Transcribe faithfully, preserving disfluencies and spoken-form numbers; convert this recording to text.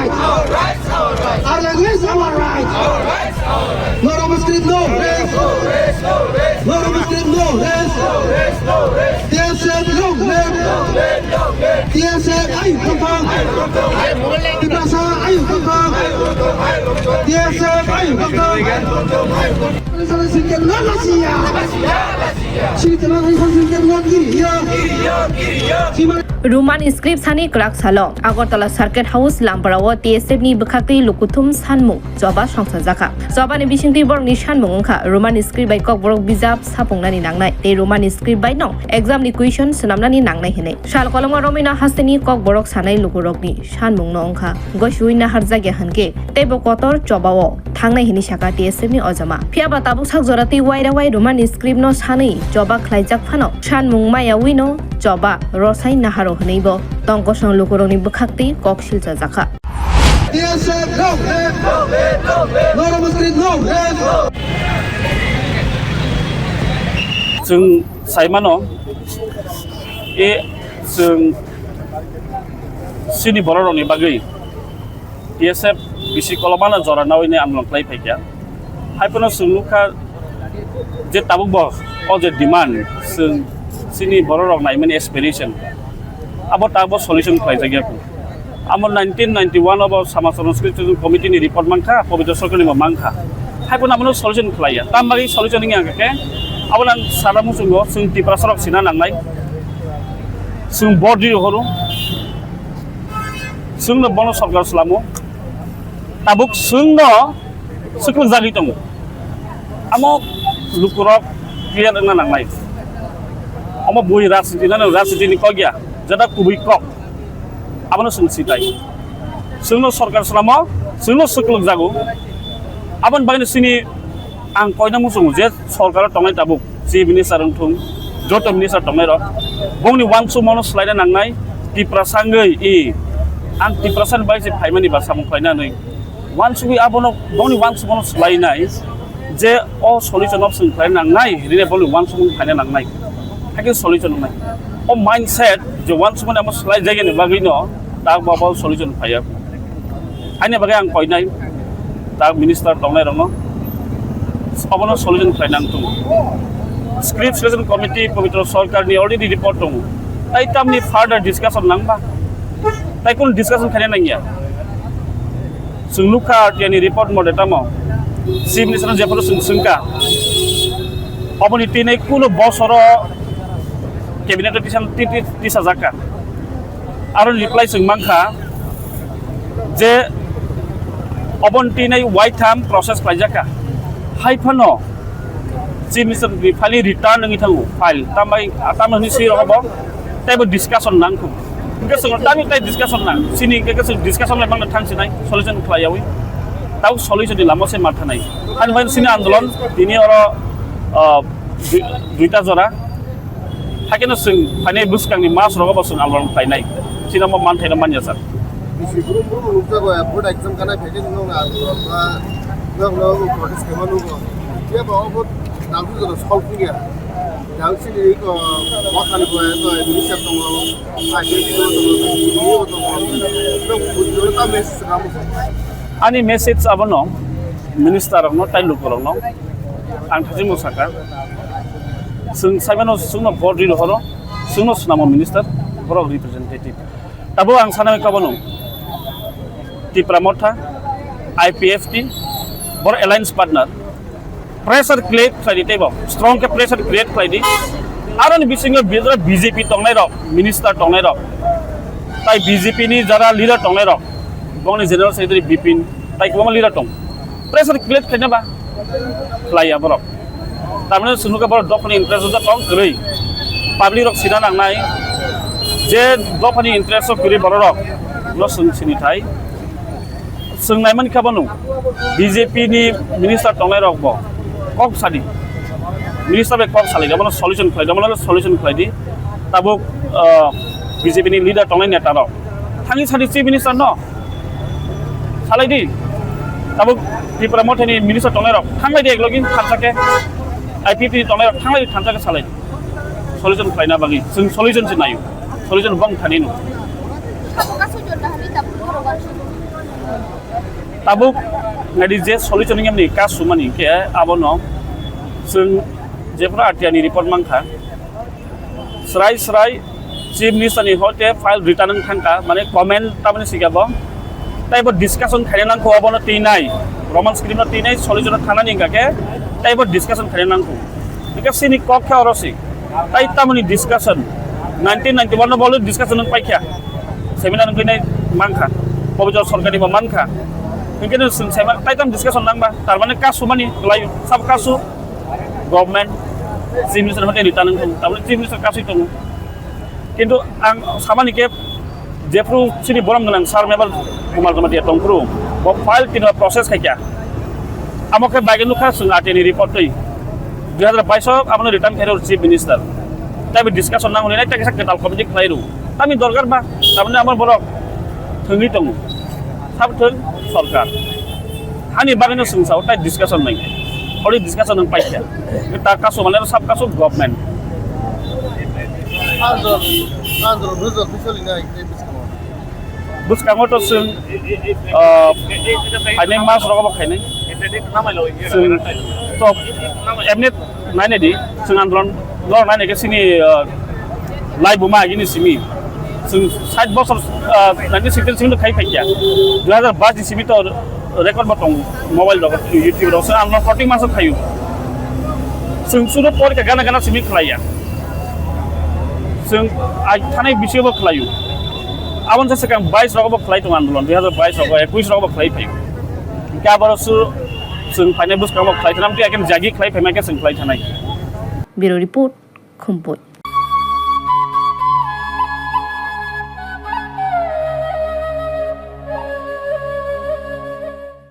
Our language, our right. No Roma script, no rest. No Roma script, no rest. T S F long live. T S F ayu kangkang. Tiprasa ayu kangkang. T S F ayu kangkang. Singkir no lasia. Singkir no lasia. Singkir no lasia. Roman script sani kwrak salo Agartala Circuit House Lampara o T S F ni bwkhaktwi lukuthum sanmung choba songsajakha. Chobani bisingtwi borokni sanmung wngkha Roman script bai kokborok bijap sapungnani nangnai tei Roman script bai no exam ni question swnamnani nangnai hinwi. Sal koloma romwino hasteni kokborok sanai lukurokni sanmung no wngkha gosiui naharjakya hinkhe teibo kotor choba o thangnai hinwi saka T S F ni ojama. Phiyaba tabuk sak jora twi waira wai Roman script no sanwi choba khlaijak phano sanmung maya ui no choba rosai naharo hinwi bo tongkosong lukurokni bwkhaktwi kok silchajakha. T S F no rest. No Roma script no rest. Chwng saimano e chwng chini bororokni bagwi T S F bisi kolomano jora nawi ni amlong khlai phaikha. Hai phano chwng nukha je tabuk bo o je demand chwng chini bororok naimani aspiration abo tabuk solution khlaijakya kho. Amo nineteen ninety-one obo Samaj Sanskriti Committee ni report mankha, Pabitra Sarkar ni bo mankha. Hai phano abono solution khlaiya. Tam bagwi solution wngya hwnkhe abo nang sana muchungo chwng Tiprasa rok sina nangnai. Chwng body horo. Chwngno bono sorkar slamo. Tabuk chwngno swkang jagwi tongo. Amo lukurok clear wngna nangnai. Omo bui rajniti nani rajniti ni kok ya, jada kubui kok. Abono chwng sitai. Chwngno sorkar slamo, chwngno swkang jago. Aboni bagwi chini ang koina muchungo je sorkar tongnai tabuk. Chief Minister wngthung, joto minister tongnai rok, bongni uansukmano swlaina nangnai, Tiprasa wngwi i, ang Tiprasa ni bai se phaimani ba samung khlaina hinwi. Uansugwi abono, bongni uansukmano swlainai, je o solution no chwng khlaina nangnai, rine bongni uansukmano phaina nangnai. Hakhe solution wngnai. O mindset je uansukmani amo swlai jagani bagwino, tak babo solution phaiya. Ani bagwi ang koinai, tak minister tongnai rokno, abono solution khlai nang tongo. Script Selection Committee Pabitra Sarkar ni already report tongo. Tai tamni further discussion nang ba? Tai kun discussion khaina nangya. Chwng nukha R T I ni report mote tamo. Chief Minister jephuru chwng swngkha. Oboni tini kuno bosoro cabinet o tisa, ti-, ti-, tisajakha. Aro reply chwng mankha je oboni tini waitham process khlaijakha. Hai phano Chief Minister ni file return wngwi thango, file. Tambai, tamo hwnwi swi rokbo teibo discussion nang kho. Hwnkhe chwng tamni tai discussion nang. Chini hwnkhe chwng discussion bai mangno thang sinai, solution khlai yawi. Tau solution ni lama se ma thanai. Ani bai chini andolon tini oro, ah, dui-, duita jora. Hakhe no chwng phainai bwskangni mas rogo bo chwng amrong khlainai. Chini omo manthaino manya sak. Bisi brum brum nukjago, board exam kanai phaikhe nwng ang ba nwng no protest khaima nugo. Phiya ba obo nangkuk jora solve wngya. Yang chini ko wathani bo to minister tongo, I P S tongo, tongo, tongo. Nwng bujio ta message ramo. Ani message abono minister rokno tai lukurokno ang thajimo saka. Chwng saimano chwngno vote ri rohoro, chwngno swnamo minister, borok representative. Tabo ang sana kabo no Tipra Motha, I P F T, bor alliance partner. Pressure create khlai di teibo, strong khe pressure create khlai di. Aroni bisingo B J P tongnai rok, minister tongnai rok, tai B J P ni jara leader tongnai rok, bongni general secretary Bipin, tai kwbangma leader tong. Pressure create khlaina ba khlaiya borok. Tamni chwng nukha borok dophani interest o tong kwrwi. Public rok sina nangnai je dophani interest o kwrwi borok rok no chwng sini thai. Chwng naimankha bono B J P ni minister tongnai rok bo kok sadi. Minister bai kok salai, abono solution khlai, abono solution khlai di. Tabuk, ah, B J P ni leader tongnai neta rok thangwi sadi chief minister no. Salai di. Tabuk Tipra Mothani minister tongnai rok thanglai di, eklogi thansa khe, I P F T ni tongnai rok thanglai di, thansa khe salai di. Solution khlaina bagwi chwng solution se nayo. Solution bong thani no. Abo kaisa jor dahani tabuk borok uansukmung. Tabuk nadi je solution ni kasu mani ke abono chwng jephru R T I ni report mankha. Srai srai Chief Minister ni hoite file return wng thangkha, mane comment tamani sikabo. Taibo discussion khaina nangkho abono tinai. Roman script no tinai solution thanani hingkha ke taibo discussion khaina nangkho. Hingke sini kok khe oro si. Tai tamoni discussion. Nineteen ninety-one no bolo discussion wng paikha. Seminar wng khe nai mankha. Pabitra Sarkar ni bo mankha. Hingke no swng sai ma tai tam discussion nangba. Tar mane kasu mani lai sab kasu government Chief Minister hote ni tanang thung. Tamoni Chief Minister kasu tongo. Kintu ang samani ke jephru chini borom gwnang sir member Kumar Jamatia tongphru, bo file tino process khaikha. Amo khe bai nukha chwng R T I ni report twi. Dui hazar bais o abono return khairo Chief Minister. Taibo discussion nang hwnwi nai tei kaisa kwtal committee khlai rw. Tamni dorkar ba, tamni amo borok thwngwi tongo. Sabo thwng sorkar. Ani bagwino chwng sao tai discussion nang. Ori discussion nang paikha. Ta kasu mane sab kasu government. Andro, andro, bujo, bujo linai, tei biskango. Bwskango to chwng, ah, phainai mas rogo bo khainai. Chwng to emni nainai di, chwng andron lor nainai khe chini, ah, lai buma agini simi. Chwng sait bosor, ah, nineteen sixty simi to khai phaikya. Dui hazar bais ni simi to record bo tong mobile rok, YouTube rok. Chwng andron fourteen mas khayu. Chwng sudo por ka gana gana simi khlaiya. Chwng ai thanai bisingo bo khlaio. Aboni se swkang bais rogo bo khlai tongo andolon, dui hazar bais rogo, ekwis rogo bo khlai phaio. Hingke aboro su chwng phainai bwskango bo khlai thanai, amtwi akheno jagi khlai phaima khe chwng khlai thanai. Bureau Report, Khumpui.